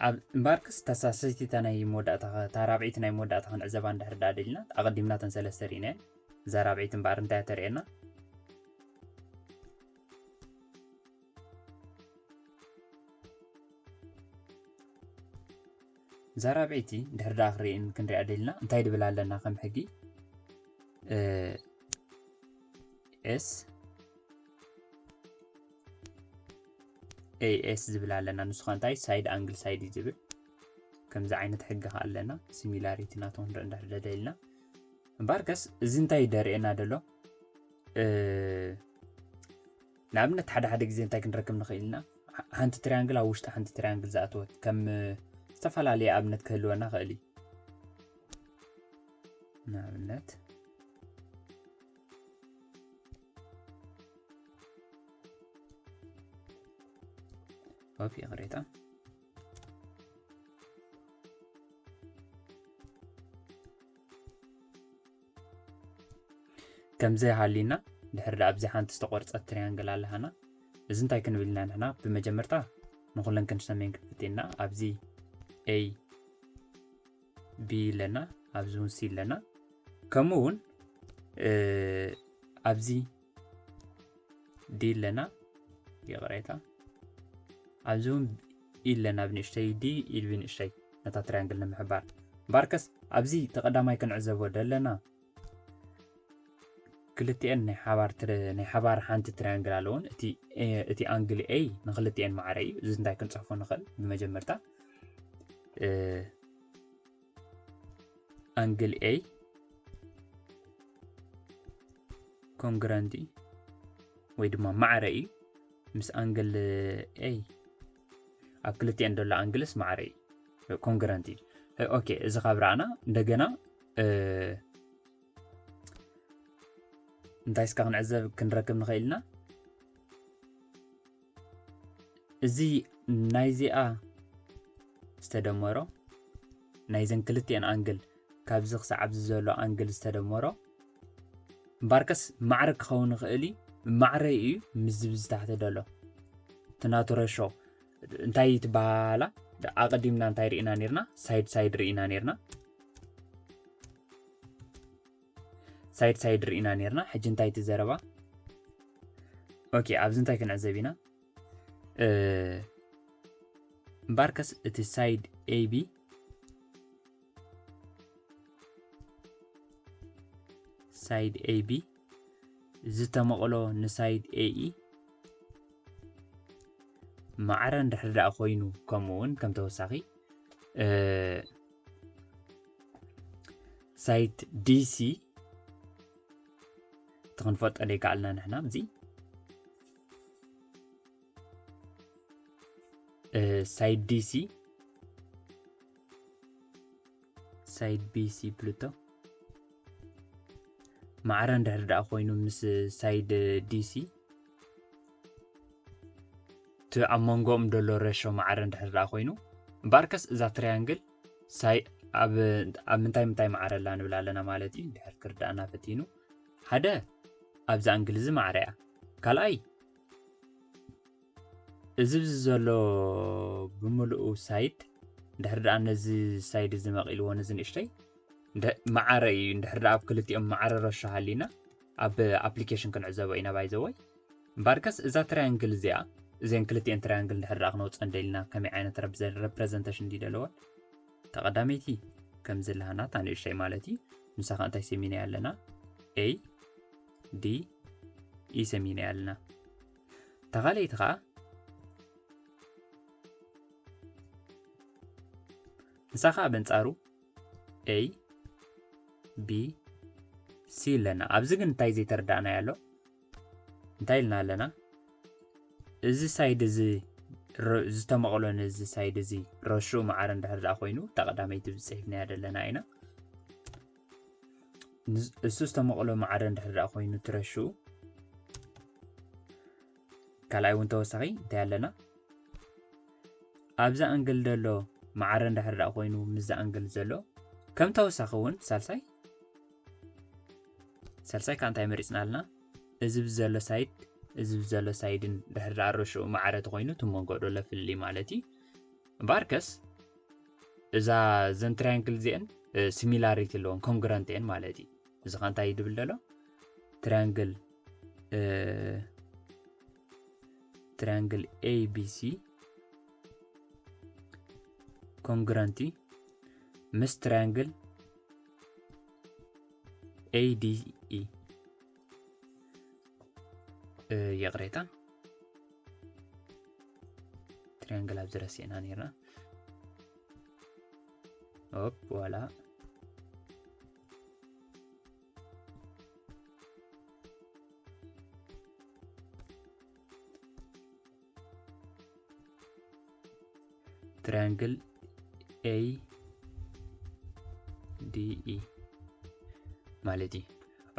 እምበኣርከስ ተሳሰይቲ እታ ናይ መወዳእታ፣ እታ ራብዒቲ ናይ መወዳእታ ክንዕዘባ እንድሕር ደኣ ደሊና፣ ኣቐዲምና እተን ሰለስተ ርኢና እየን። እዛ ራብዒቲ እምበኣር እንታይ እያ ተርእየና? እዛ ራብዒቲ እንድሕር ደኣ ክንርኢ፣ ክንሪኣ ደሊና እንታይ ድብል ኣለና ከም ሕጊ? S A S ዝብል ኣለና። ንሱ ኸ እንታይ? Side angle side እዩ ዝብል። ከምዚ ዓይነት ሕጊ ኸ ኣለና። Similarity ናቱ ክንርኢ እንድሕር ደሊና። እምበኣርከስ እዚ እንታይ ደርእየና ደሎ? ንኣብነት ሓደ ሓደ ግዜ እንታይ ክንረክብ ንኽእል ኢና? ሓንቲ ትሪያንግል ኣብ ውሽጢ ሓንቲ ትሪያንግል ዝኣተወት፣ ከም ዝተፈላለየ ኣብነት ክህልወና ኽእል እዩ። ንኣብነት ኦፍ ይቕሬታ ከምዚ ሃሊና፣ ድሕር ደኣ ኣብዚ ሓንቲ ዝተቆርጸት ትሪያንግል ኣለሃና። እዚ እንታይ ክንብል ኢና ንሕና? ብመጀመርታ ንኹለን ክንሰመየን ክንፍትን ኢና። ኣብዚ A B ኣለና፣ ኣብዚ እውን C ኣለና። ከምኡ እውን ኣብዚ D ኣለና፣ ይቕሬታ፣ ኣብዚ እውን E ኣለና፣ ብንእሽተይ D፣ E ብንእሽተይ፣ ነታ ትሪያንግል ንምሕባር። እምበኣርከስ ኣብዚ ተቐዳማይ ክንዕዘቦ ደለና ክልቲኤን ናይ ሓባር ናይ ሓባር ሓንቲ ትሪያንግል ኣለውን። እቲ ኣንግል A ንክልቲኤን ማዕረ እዩ። እዚ እንታይ ክንፅሕፎ ንኽእል? ብመጀመርታ ኣንግል A ኮንግረንት ወይ ድማ ማዕረ እዩ ምስ ኣንግል A። ኣብ ክልቲኤን ዘሎ ኣንግልስ ማዕረ እዩ፣ ኮንግረንት እዩ። ኦኬ፣ እዚ ካብ ረኣና እንደገና እንታይ እስካ ክንዕዘብ ክንረክብ ንኽእል ኢና? እዚ ናይዚኣ ዝተደመሮ ናይዘን ክልቲኤን ኣንግል ካብዚ ክሳዕ ኣብዚ ዘሎ ኣንግል ዝተደመሮ እምበኣርከስ ማዕረ ክኸውን ይኽእል እዩ። ማዕረ እዩ ምስ ዝብዚ ታሕቲ ደሎ እቲ ናቱ ረሾ እንታይ ትበሃላ ኣቐዲምና እንታይ ርኢና ነርና? ሳይድ ሳይድ ርኢና ነርና። ሳይድ ሳይድ ርኢና ነርና። ሕጂ እንታይ እቲ ዘረባ? ኦኬ፣ ኣብዚ እንታይ ክንዕዘብ ኢና? እምበኣርከስ እቲ ሳይድ A B ሳይድ A B ዝተመቕሎ ንሳይድ A E ማዕረ እንድሕር ደኣ ኮይኑ፣ ከምኡ እውን ከም ተወሳኺ ሳይድ D C እቲ ክንፈልጦ ደይከኣልና ንሕና ኣብዚ ሳይድ D C ሳይድ B C ፕሉቶ ማዕረ እንድሕር ደኣ ኮይኑ ምስ ሳይድ D C እቲ ኣብ መንጎኦም ዘሎ ረሾ ማዕረ እንድሕር ደኣ ኮይኑ እምበኣርከስ እዛ ትሪያንግል ኣብ ምንታይ ምንታይ ማዕረ ኣላ ንብል ኣለና ማለት እዩ። እንድሕር ክርዳእና ፈቲኑ ሓደ ኣብዚ ኣንግል እዚ ማዕረ እያ። ካልኣይ እዚ ብዚ ዘሎ ብምልኡ ሳይድ እንድሕር ደኣ ነዚ ሳይድ እዚ መቒልዎ ነዚ ንእሽተይ ማዕረ እዩ። እንድሕር ደኣ ኣብ ክልቲኦም ማዕረ ረሾ ሃሊና ኣብ ኣፕሊኬሽን ክንዕዘቦ ኢና። ባይዘወይ እምበኣርከስ እዛ ትራያንግል እዚኣ እዚን ክልቲኤን ትራያንግል እንድሕር ደኣ ክነውፅኦ እንደሊና ከመይ ዓይነት ሬፕሬዘንቴሽን ድዩ ዘለወን? ተቐዳመይቲ ከምዚ ኣለሃና እታ ንእሽተይ ማለት እዩ። ንሳ ከዓ እንታይ ሰሚና ኣለና? A D E ሰሚና ኣለና። ተኻለይቲ ከዓ ንሳ ከዓ በንፃሩ A B C ኣለና። ኣብዚ ግን እንታይ ዘይተረዳእናዮ ኣሎ? እንታይ ኢልና ኣለና? እዚ ሳይድ እዚ ዝተመቕሎ ነዚ ሳይድ እዚ ረሹ ማዕረ እንድሕር ደኣ ኮይኑ እታ ቀዳመይቲ ብፅሒፍናያ ዘለና ኢና። እሱ ዝተመቕሎ ማዕረ እንድሕር ደኣ ኮይኑ ትረሹ ካልኣይ እውን ተወሳኺ እንታይ ኣለና? ኣብዚ ኣንግል ዘሎ ማዕረ እንድሕር ደኣ ኮይኑ ምስዚ ኣንግል ዘሎ ከም ተወሳኺ እውን ሳልሳይ ሳልሳይ ከዓ እንታይ መሪፅና ኣለና? እዚ ብዘሎ ሳይድ እዚ ብዘሎ ሳይድን ድሕር ደኣ ረሽኡ ማዕረ ተኮይኑ እቲ መንጎ ደሎ ፍልልይ ማለት እዩ። እምበኣርከስ እዛ ዘን triangle እዚአን similarity ኣለዎን፣ congruent እየን ማለት እዩ። እዚ ኸ እንታይ እዩ ድብል ደሎ? Triangle triangle A B C congruent ምስ triangle A D E። ይቕሬታ፣ triangle ኣብዚ ረሲዕና ነርና። ኦፕ ዋላ triangle A D E ማለት እዩ።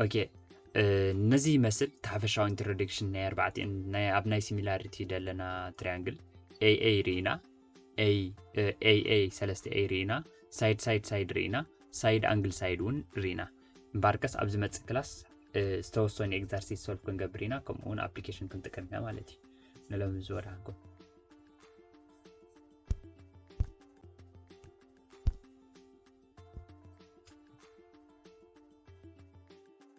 ኦኬ፣ ነዚ ይመስል እቲ ሓፈሻዊ introduction ናይ ኣርባዕቲኤን ኣብ ናይ similarity ዘለና triangle። A A ርኢና፣ A A ሰለስተ A ርኢና፣ side side side ርኢና፣ side angle side እውን ርኢና። እምበኣርከስ ኣብ ዝመጽእ ክላስ ዝተወሰኑ exercise solve ክንገብር ኢና፣ ከምኡ እውን application ክንጥቀም ኢና ማለት እዩ። ንሎሚ ዝወዳንኩም